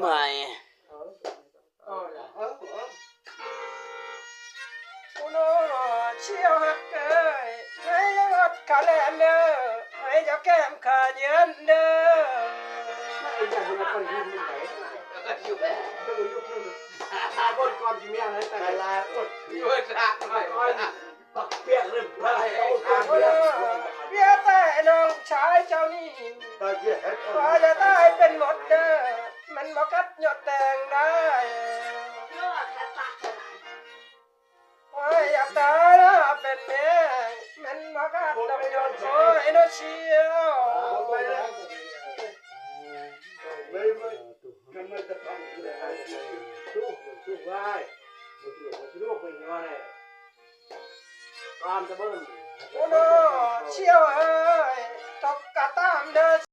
ໃໝ່. ໂອ້ ຊຽວຮັກເອີຍ ໃຫ້ອດຄະແລນເດີ ໃຫ້ເຈົ້າແກ້ມຂາເຍືອນເດີ. ເພຍແຕ່ນ້ອງຊາຍເຈົ້ານີ້ ວ່າຈະຕາຍເປັນມົດເດີ ມັນບໍ່ກັດຍອດແຕງໄດ້. ໂອ້ຍ ຢາກຕາຍລະເປັນແມງ ມັນບໍ່ກັດດອກຍອດໂອ້ຍເນາະຊຽວ. ໂອ້ເນາະ ຊຽວເອີຍ ຕົກກະຕາມເດີ.